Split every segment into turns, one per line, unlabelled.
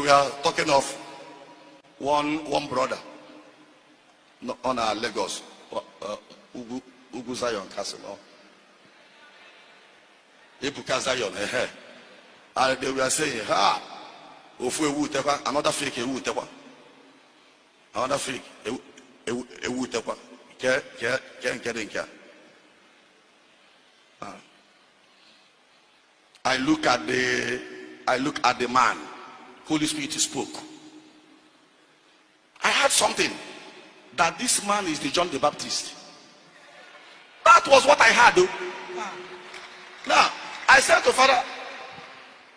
were talking of one brother on our Lagos, Ugwu Zion Castle. Oh. Ebuka Zion, eh. And they were saying, "Ha, ofu ewu tekwa," another fake ewu tekwa. Another fake ewu tekwa. Ke ke ke nke dị nke a. Ah. I look at the man. Holy Spirit spoke. I heard something that this man is the John the Baptist. That was what I heard, though. Now, I said to Father,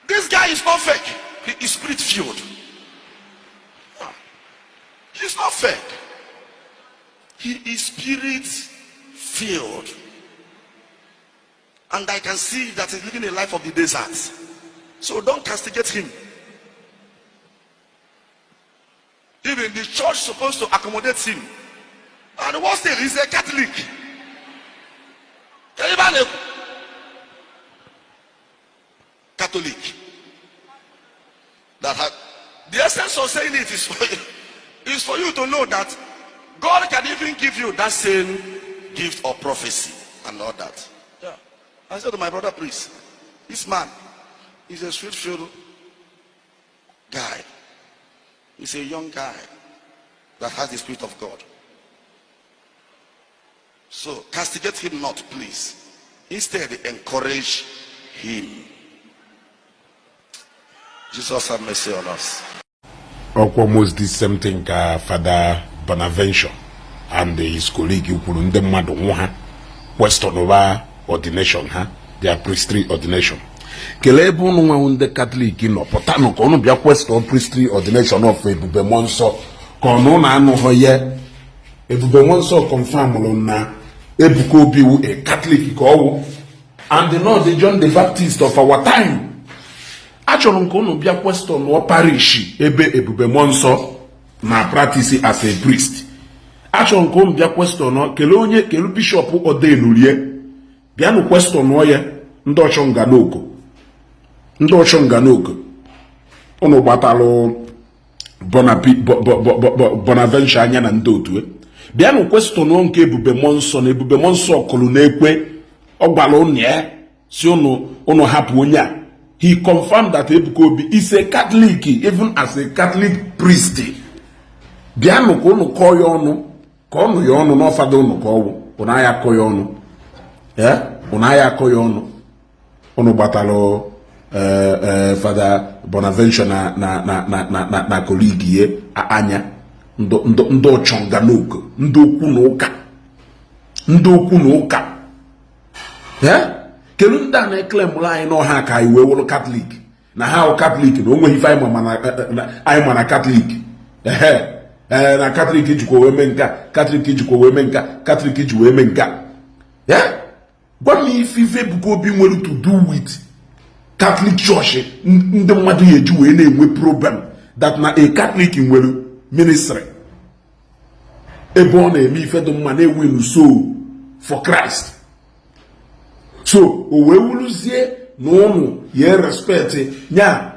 "This guy is not fake. He is spirit filled. He's not fake. He is spirit filled. And I can see that he's living a life of the desert. So don't castigate him." Even the church supposed to accommodate him. And the worst thing, he's a Catholic. Can you imagine? Catholic. That had, the essence of saying it is for you to know that God can even give you that same gift of prophecy and all that. Yeah. I said to my brother priest, "This man is a sweet-filled guy. He's a young guy that has the Spirit of God. So castigate him not, please. Instead, encourage him." Jesus have mercy on us.
Almost the same thing ka Father Bonaventure and his colleague kwuru. Ndị mmadụ nwụ ha question over ordination ha, their priestly ordination. Kelee ebe ụnụ nwanwụ ndị Katọlik nọ pụtanụ ka ụnụ bịa question priestly ordination of Ebube Mmụọ Nsọ ka ọ na ụnụ anụghọ ya. Ebube Mmụọ Nsọ confirmụrụ na Ebuka Obi wu a Catholic ka ọwụ and not the John the Baptist of our time. Achọrọ m ka ụnụ bịa question nụọ parish ebe Ebube Mmụọ Nsọ na practice as a priest. Achọrọ m ka ụnụ bịa question, kelee onye kelu bishọp odenurie. Bịanụ question nụọ ya. Ndị ọchọnganoko, ndị ọchọnganoko, ụnụ gbatalụ Bonaventure anya na ndị otu. Bịanụ question nke Ebube Mmụọ Nsọ na Ebube Mmụọ Nsọ kụrụ n'ekwe. Ọ gwara ụnụ ya si ụnụ ụnụ hapụ onye a. He confirmed that Ebuka Obi is a Catholic, even as a Catholic priest. Bịanụ ka ụnụ kọọ ya ọnụ, ka ọnụ ya ọnụ n'ọfado ụnụ ka ọwụ ụnụ aya akọ ya ọnụ, ụnụ aya akọ ya ọnụ. Ụnụ gbatalụ Fada Bonaventure na colleague ye anya. Ndị ọchọnganoko, ndị okwu na ụka, ndị okwu na ụka. Kedu ndị a na-eclaimụrụ anyị n'ọha ka anyị wee wụrụ Katọlik na ha wụ Katọlik na o nweghị ife anyị ma na Katọlik ehe ee na Katọlik jikwa wee mee nka, Katọlik jikwa wee mee nka, Katọlik ji wee mee nka. Gwa m ife ife Ebuka Obi nwere to do with Catholic Church ndị mmadụ ya eji wee na-enwe problem that na a Catholic nwere ministry ebe ọ na-eme ife dị mma, na-ewin soul for Christ. So o wee wuruzie na ụnụ ya respect nya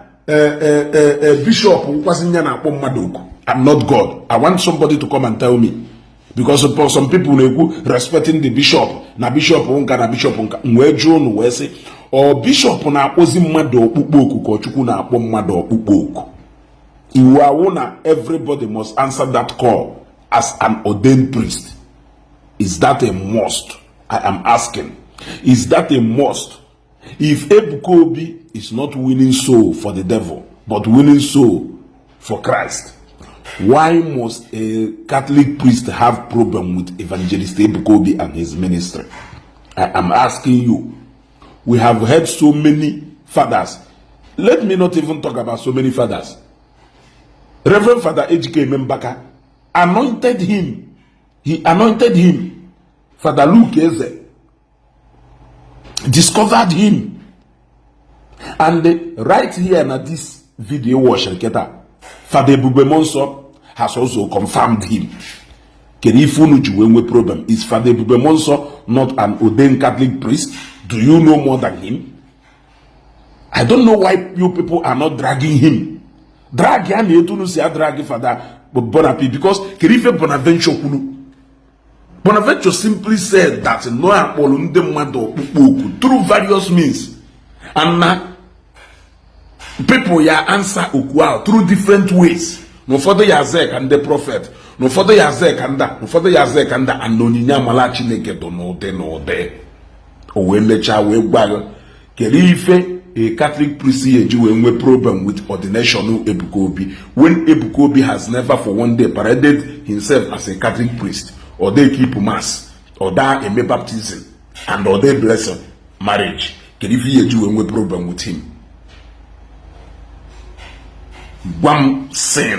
bishọp nkwasị nya na-akpọ mmadụ oku. I'm not God. I want somebody to come and tell me, because for some people na-ekwu respecting the bishop na bishop nka na bishop nka. M wee jụọ ụnụ wee sị, ọ bishọp na-akpọzi mmadụ ọkpụkpọ oku ka Chukwu na-akpọ mmadụ ọkpụkpọ oku? Iwu awụ na everybody must answer that call as an ordained priest? Is that a must? I am asking, is that a must? If Ebuka Obi is not winning soul for the devil but winning soul for Christ, why must a Catholic priest have problem with Evangelist Ebuka Obi and his ministry? I am asking you. We have heard so many fathers. Let me not even talk about so many fathers. Reverend Father Ejike Mbaka anointed him. He anointed him. Father Luke Eze discovered him. And right here na this video watch nketa, Father Ebube Muonso has also confirmed him. Kedu ife unu ji wee nwee problem? Is Father Ebube Muonso not an ordained Catholic priest? Do you know more than him? I don't know why you people are not dragging him. Drag ya na etu unu si adrag Fada Bonapi, because kedu ife Bonaventure kwuru? Bonaventure simply said that no akpọrọ ndị mmadụ ọkpụkpọ oku through various means, and na people ya answer oku ahụ through different ways, na ụfọdụ ya aza ka ndị prophet, na ụfọdụ ya aza ka ndị a, na ụfọdụ ya aza ka ndị a, and onyinye amala Chineke dị n'ụdị n'ụdị. O wee mechaa wee gwa gị kedu ife a Catholic priest ya eji wee nwee problem with ordination Ebuka Obi, when Ebuka Obi has never for one day paraded himself as a Catholic priest, or dey keep mass, or da eme baptism, and or dey bless marriage. Kedu ife ya eji wee nwee problem with him? Gwa m sin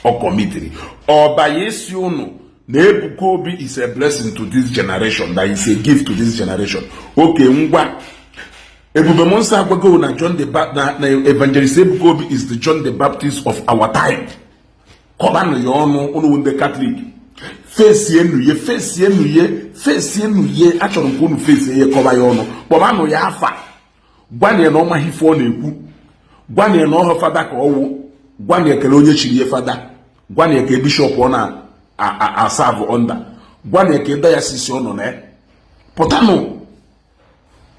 ọ committed. Ọba ya esi unu na Ebuka Obi is a blessing to this generation, that is a gift to this generation. Okay, ngwa, Ebube Muonso agwago na John the na Evangelist Ebuka Obi is the John the Baptist of our time. Kọbanụ ya ọnụ, unu ndị Catholic, fesienu ye, fesienu ye, fesienu ye. Achọrọ m ka unu fesie ya, kọba ya ọnụ, kpọbanụ ya afa, gwanụ ya na ọ maghị ife ọ na-ekwu, gwanụ ya na ọhọ fada ka ọwụ, gwanụ ya kele onye chiri ya fada, gwanụ ya ka bishọp ọ na-aserve under, gwanụ ya ka diocese ọ nọ na ya. Pụtanụ,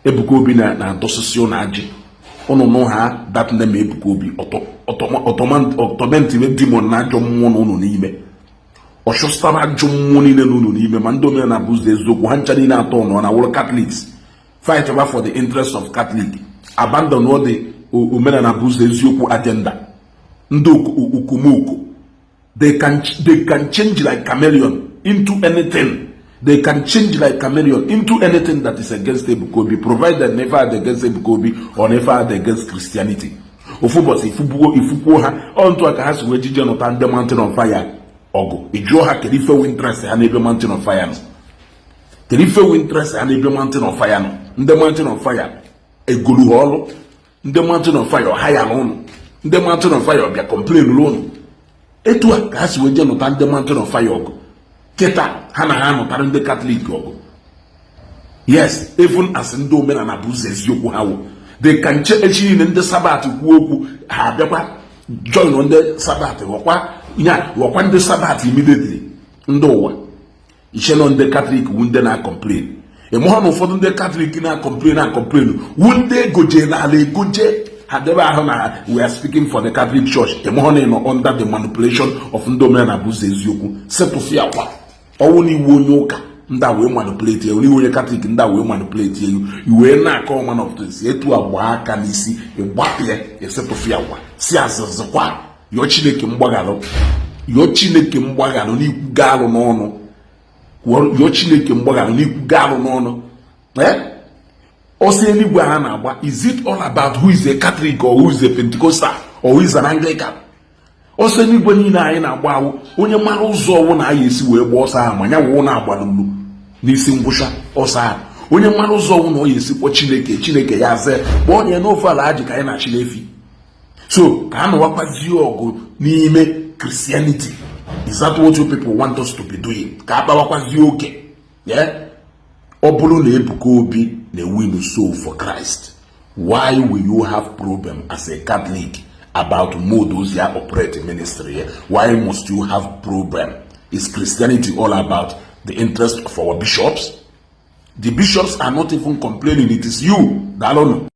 Ebuka Obi na-adọsịsị ụnụ ajị ụnụ nụ ha. That name Ebuka Obi, ọtọmenti demon na ajọ mmụọ na ụnụ n'ime, ọchụsara ajọ mmụọ niile n'ụlọ n'ime. Ma ndị omenala bụ ụzọ eziokwu ha ncha niile atọ nọ na wụrụ Catholics, fight over for the interest of Catholic, abandon all the omenala bụ ụzọ eziokwu agenda. Ndị okomoko, they can change like chameleon into anything. They can change like chameleon into anything that is against Ebuka Obi, provided never had against Ebuka Obi or never had against Christianity. Ofu ụbọchị ifukwuo ifukwuo ha ọ ntụ a ka ha si wee jije nụta ndị Mountain of Fire ọgụ. Ịjụọ ha kedu ife wu interest ha n'ebe Mountain of Fire nọ? Kedu ife wu interest ha n'ebe Mountain of Fire nọ? Ndị Mountain of Fire egolu ha ọlụ? Ndị Mountain of Fire ọha ya ụnụ? Ndị Mountain of Fire ọbịa complain ụnụ? Etu a ka ha si wee jee nụta ndị Mountain of Fire ọgụ. Kịta ha na ha nụtara ndị Catholic ọgụ. Yes, even as ndị omenala bụ ụzọ eziokwu ha wụ, they can che echi niile ndị Sabbath kwuo okwu, ha abịakwa join ndị Sabbath, ghọkwa nya, ghọkwa ndị Sabbath immediately. Ndị ụwa ichenọ ndị Catholic wu ndị na-acomplain. Ịmụọ na ụfọdụ ndị Catholic na-acomplain, na-acomplain wu ndị egoje n'ala egoje ha debe ahụ na we are speaking for the Catholic Church. Ịmụọ na ị nọ under the manipulation of ndị omenala bụ ụzọ eziokwu. Setụfụ akwa ọnwụ na iwu onye ụka ndị a wee manipulate ya, iwu onye Catholic ndị a wee manipulate ya, iwee na-akọ man of things. Etu a gbaa aka n'isi, ịgbapụ ya, esetụfụ ya agwa si azịzịkwa. Yọọ Chineke mgbaghalụ, yọọ Chineke mgbaghalụ n'ikwu gaalụ n'ọnụ, yọọ Chineke mgbaghalụ n'ikwu gaalụ n'ọnụ. Ọsọ eluigwe ha na-agba, is it all about who is a Catholic or who is a Pentecostal or who is an Anglican? Ọsọ eluigwe niile anyị na-agba awụ onye mara ụzọ ọwụ na anyị esi wee gbaa ọsọ ahụ, ma ya wụ na-agbalulu n'isi ngwụcha ọsọ ahụ. Onye mara ụzọ ọwụ na ọ ya esi kpọọ Chineke, Chineke ya zee, kpọọ ya n'ofe ala ajị ka anyị na-achị n'efi. So ka a nụwakwazie ọgụ n'ime Christianity, is that what you people want us to be doing? Ka a kpawakwazie oke? Ọ bụrụ na Ebuka Obi na-win soul for Christ, why will you have problem as a Catholic about mode ozi ya operate ministry? Why must you have problem? Is Christianity all about the interest of our bishops? The bishops are not even complaining. It is you. Daalụnụ.